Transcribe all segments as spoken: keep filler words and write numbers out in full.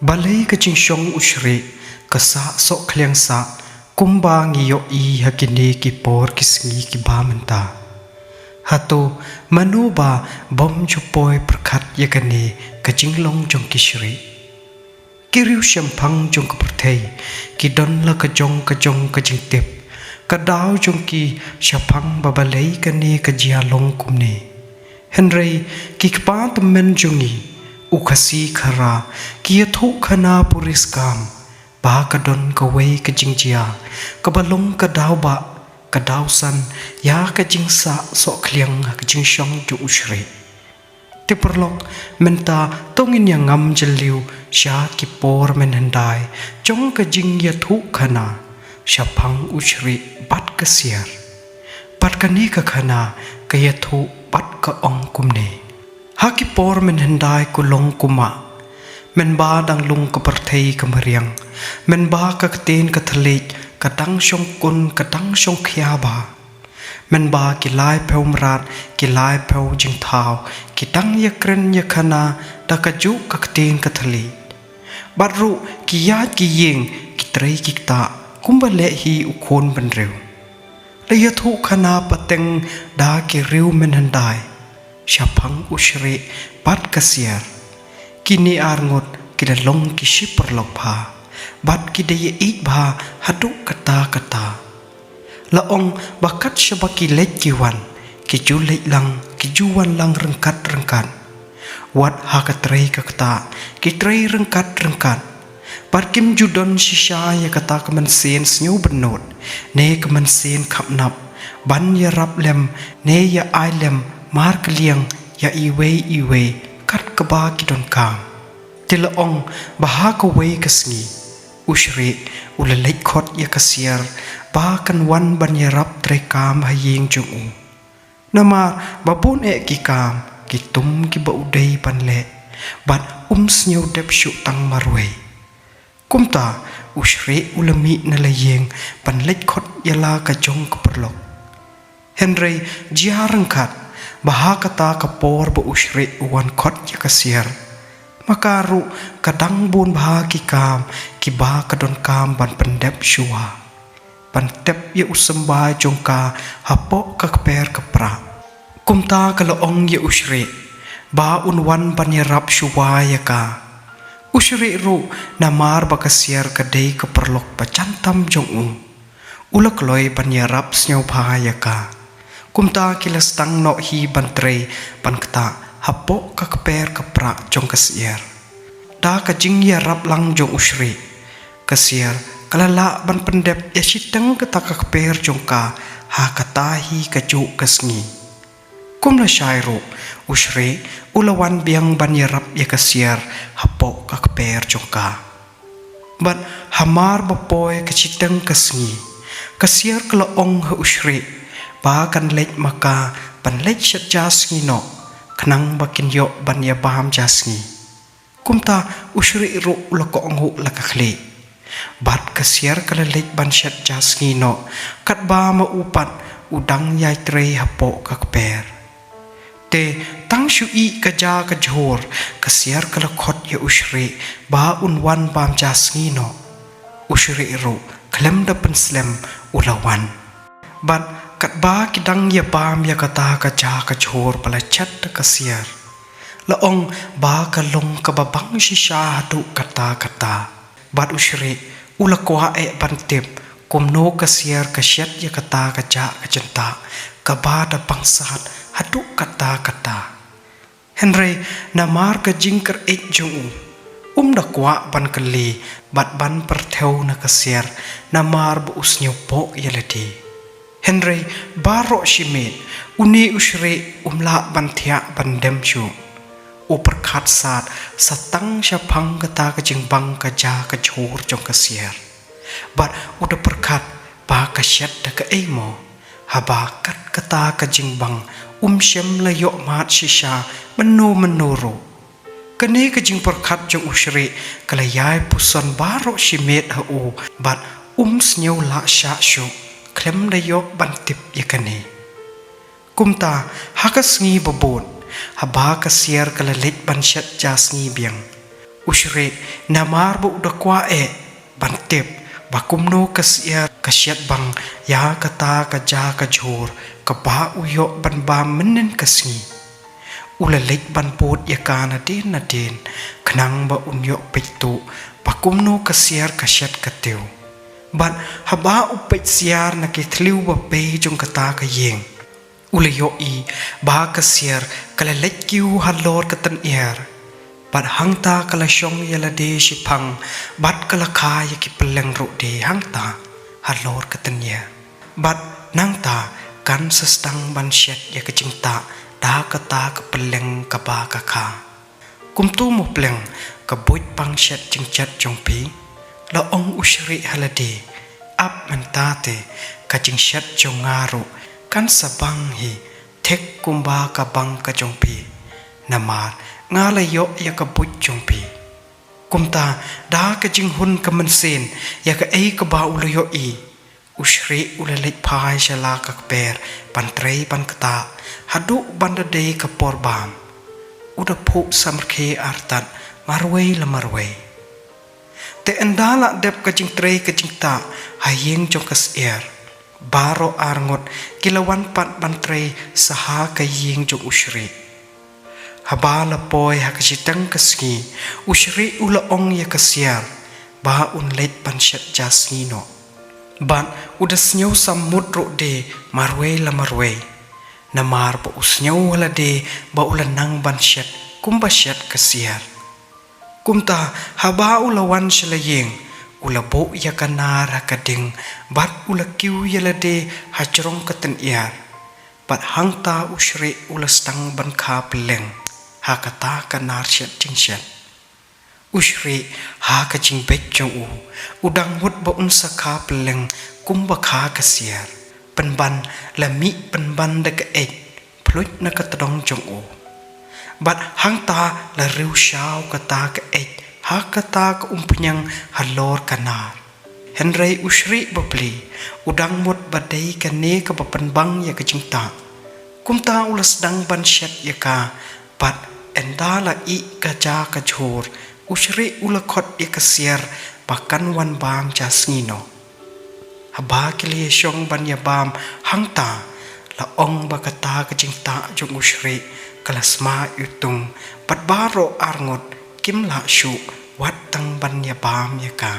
Balei ka jingshong u Shrieh ka sah sohkhliang sah kumba ngi ïohi ha kine ki por ki sngi kiba mynta? Hato mano ba bym ju poi pyrkhat ïa kane ka jinglong jong ki shrieh? Ki riew shemphang jong ka pyrthei ki don la ka jong ka jong ka jingtip, ka daw jong ki shaphang ba balei kane ka jia long kumne. Hynrei ki kpa tymmen jong ngi, u Khasi Khara, ki ïathuh khana puriskam ba ka don kawei ka jingjia kaba long ka daw ba ka daw san ïa ka jingsah sohkhliang ha ka jingshong jong u Shrieh. Te paralok, mynta to ngin ïa ngam jylliew sha ki por mynhyndai jong ka jingïathuh khana shaphang u Shrieh bad ka Siar. Bad kane ka khana ka ïathuh bad ka ong kumne: Ha ki por mynhyndai kulong kumba, mynba dang lung ka pyrthei ka mariang, mynba ka ktien ka thylliej ka dang shongkun ka dang shongkhia bha, mynba ki laiphew mrad ki laiphew jingthaw ki dang ïakren ïakhana da kajuh ka ktien ka thylliej, bad ruh ki ïaid ki ïeng ki trei ki ktah kumba leh hi u khun bynriew. La ïathuh khana pateng da ki riew mynhyndai shaphang u Shrieh bad ka Siar. Kine arngut ki la long ki shi paralok bha bad ki da ïaieit bha haduh katta katta. La ong ba kat shaba ki leit ki wan, ki ju leit lang ki ju wan lang ryngkat ryngkat. Wat ha ka trei ka ktah ki trei ryngkat ryngkat. Bad kim ju don shisha ïa kata ka mynsiem sngewbynnud ne ka mynsiem khapnap ban ïarap lem ne ïa ai lem markylliang ïa iwei iwei kat kaba ki donkam. Te la ong ba ha kawei ka sngi u Shrieh u la leit khot ïa ka Siar ba kan wan ban ïarap treikam ha ïing jong u. Namar ba bun eh ki kam ki tum kiba u dei ban leh bad um sngew dep shuh tang marwei. Kumta u Shrieh u la mih na la ïing ban leit khot ïa la ka jong ka paralok. Hynrei jia ryngkat ba ha kata ka por ba u Shrieh u wan khot ïa ka Siar, ma ka ruh ka dang bun bha ki kam kiba ka donkam ban pyndep shuwa, ban tep ïa u symbai jong ka hapoh ka kper ka prah. Kumta ka la ong ïa u Shrieh ba un wan ban ïarap shuwa ïa ka. U Shrieh ruh namar ba ka Siar ka dei ka paralok ba jan tam jong u, u la kloi ban ïarap sngewbha ïa ka. Kumta ki la sdang noh hi ban trei ban ktah hapoh ka kper ka prah jong ka Siar. Da ka jingïarap lang jong u Shrieh, ka Siar ka la lah ban pyndep ïa shiteng kata ka kper jong ka ha kata hi kajuh ka sngi. Kum lashai ruh u Shrieh u la wan biang ban ïarap ïa ka Siar hapoh ka kper jong ka. Bad hamar ba poi ka shiteng ka sngi, ka Siar ka la ong ha u Shrieh ba kan leit ma ka ban leit shet ja sngi noh, khnang ba kin ïoh ban ïa bam ja sngi. Kumta u Shrieh ruh u la kohnguh la ka khlieh. Bad ka Siar ka la leit ban shet ja sngi noh katba ma u pat u dang ïai trei hapoh ka kper. Te tang shu ïeh ka ja ka jhur, ka Siar ka la khot ïa u Shrieh ba un wan bam ja sngi noh. U Shrieh ruh khlem da pynslem u la wan. Bad katba ki dang ïa bam ïa kata ka ja ka jhur ba la chet da ka Siar, la ong ba ka long kaba bang shisha haduh katta katta. Bad u Shrieh u la kwah eh ban tip kumno ka Siar ka shet ïa kata ka ja ka jyntah kaba da bangsat haduh katta katta. Hynrei namar ka jingkyreit jong u, um da kwah ban kylli bad ban pyrthew na ka Siar namar ba u sngewpoh ïa lade. Hynrei baroh shi miet une u Shrieh um lah ban thiah ban dem shuh. U pyrkhat sat sa tang shaphang kata ka jingbang ka ja ka jhur jong ka Siar. Bad u da pyrkhat ba ka shet da kaei mo, haba kat kata ka jingbang um shym la ïoh mad shisha mynno mynno ruh. Kane ka jingpyrkhat jong u Shrieh ka la ïai puson baroh shi miet ha u bad um sngew lah shah shuh khlem da ïoh ban tip ïa kane. Kumta ha ka sngi ba bud, haba ka Siar ka la leit ban shet ja sngi biang, U Shrieh, namar ba u da kwah eh ban tip ba kumno ka syiar ka shet bang ïa kata ka ja ka jhur kaba u ïoh ban bam mynnin ka sngi. U la leit ban bud ïa ka nadien nadien, khnang ba un ïoh peit tuh ba kumno ka syiar ka shet ka tiew. Bad haba u peit syiar na ki thliew ba pei jong kata ka ïing, u la ïohi ba ka syiar ka la leit kiew halor ka tynïar. Bad hangta ka la shong ïa lade shiphang, bad ka la kha ïa ki pylleng ruh de hangta halor ka tynïar. Bad nangta kan sa sdang ban shet ïa ka jingtah da kata ka pylleng kaba ka kha. Kumto mo pylleng, ka buit ban shet jingshet jong phi? La ong u Shrieh ha lade. Ap mynta te, ka jingshet jong nga ruh kan sa bang hi, thik kumba ka bang ka jong phi. Namar nga la ïoh ïa ka buit jong phi. Kumta, da ka jinghun ka mynsiem ïa kaei kaba u la ïohi, u Shrieh u la leit phai sha la ka kper ban trei ban ktah haduh ban da dei ka por bam. U da phuh samrkhie artat marwei la marwei. Te ynda la dep ka jingtrei ka jingktah ha ïing jong ka syiar, baroh arngut ki la wan pat ban trei sa ha ka ïing jong u Shrieh. Haba la poi ha ka shiteng ka sngi, u Shrieh u la ong ïa ka syiar ba un leit ban shet ja sngi noh. Bad u da sngew sammut ruh de marwei la marwei, namar ba u sngew ha lade ba u la nang ban shet kumba shet ka syiar. Kumta, haba u la wan sha la ïing, u la buh ïa ka nar ha ka ding, bad u la kiew ïa lade hajrong ka tynïar. Bad hangta u Shrieh u la sdang ban kha pylleng ha kata ka nar shet jingshet. U Shrieh, ha ka jingbit jong u, u dang mut ba un sa kha pylleng kumba kha ka syiar. Pynban la mih pynban da ka eit phluit na ka tdong jong u. Bad hangta la riew shaw kata ka eit ha kata ka umphniang halor ka nar. Hynrei u Shrieh bapli, u dang mut ba dei kane kaba pynbang ïa ka jingtah. Kumta u la sdang ban shet ïa ka, bad ynda la ih ka ja ka jhur, u Shrieh u la khot ïa ka syiar ba kan wan bam ja sngi noh. Haba ki la ïashong ban ïabam hangta, la ong ba kata ka jingtah jong u Shrieh ka la sma iwtung, bad baroh arngut kim lah shuh wat tang ban ïabam ïa ka.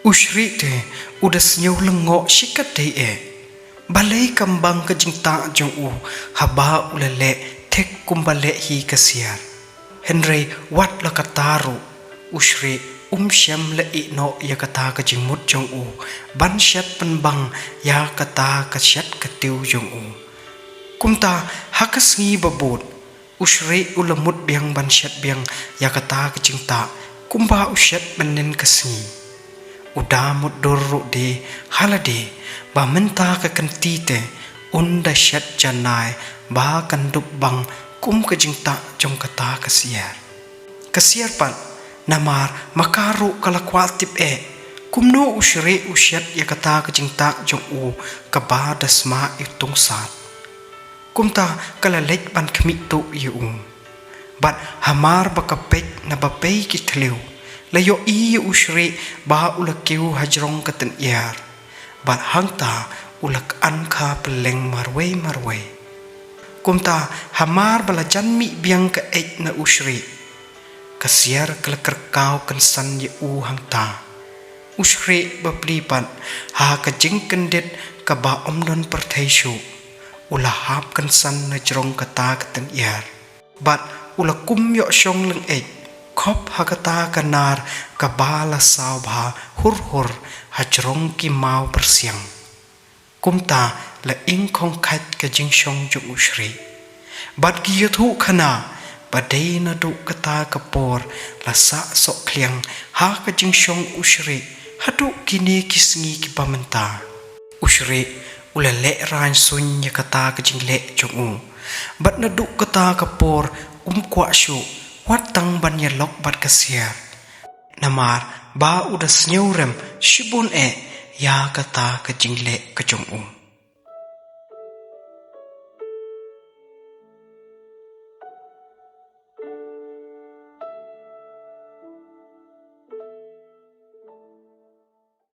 U Shrieh te u da sngew lyngngoh shikatdei eh. Balei kam bang ka jingtah jong u haba u la leh thik kumba leh hi ka syiar? Hynrei wat la katta ruh, u Shrieh um shym la ïeh noh ïa kata ka jingmut jong u ban shet pynbang ïa kata ka shet ka tiew jong u. Kumta, ha ka sngi ba bud, u Shrieh u la mut biang ban shet biang ïa kata ka jingtah kumba u shet mynnin ka sngi. U da mutdur ruh de ha lade ba mynta ka kynti te un da shet janai ba kan dup bang kum ka jingtah jong kata ka syiar. Ka syiar pat, namar ma ka ruh ka la kwah tip eh kumno u Shrieh u shet ïa kata ka jingtah jong u kaba da sma iwtung sat. Kumta ka la leit ban khmih tuh ïa u. Bad hamar ba ka peit na ba pei ki thliew, la ïohi ïa u Shrieh ba u la kiew hajrong ka tynïar. Bad hangta u la khan kha pylleng marwei marwei. Kumta hamar ba la jan mih biang ka eit na u Shrieh, ka syiar ka la kyrkhu kynsan ïa u hangta. U Shrieh bapli pat, ha ka jingkyndit kaba ym don pyrthei shuh, u la hap kynsan na jrong kata ka tynïar. Bad u la kum ïoh shong lyngeit, khop ha kata ka nar kaba la saw bha hur hur hajrong ki maw pyrsiang. Kumta la ing khongkhait ka jingshong jong u Shrieh. Bad ki ïathuh khana ba dei naduh kata ka por la sah sohkhliang ha ka jingshong u Shrieh haduh kine ki sngi kiba mynta. U Shrieh u la lehraiñ suiñ ïa kata ka jingleh jong u. Bad naduh kata ka por um kwah shuh wat tang ban ïalok bad ka syiar. Namar ba u da sngew rem shibun eh ïa kata ka jingleh ka jong u.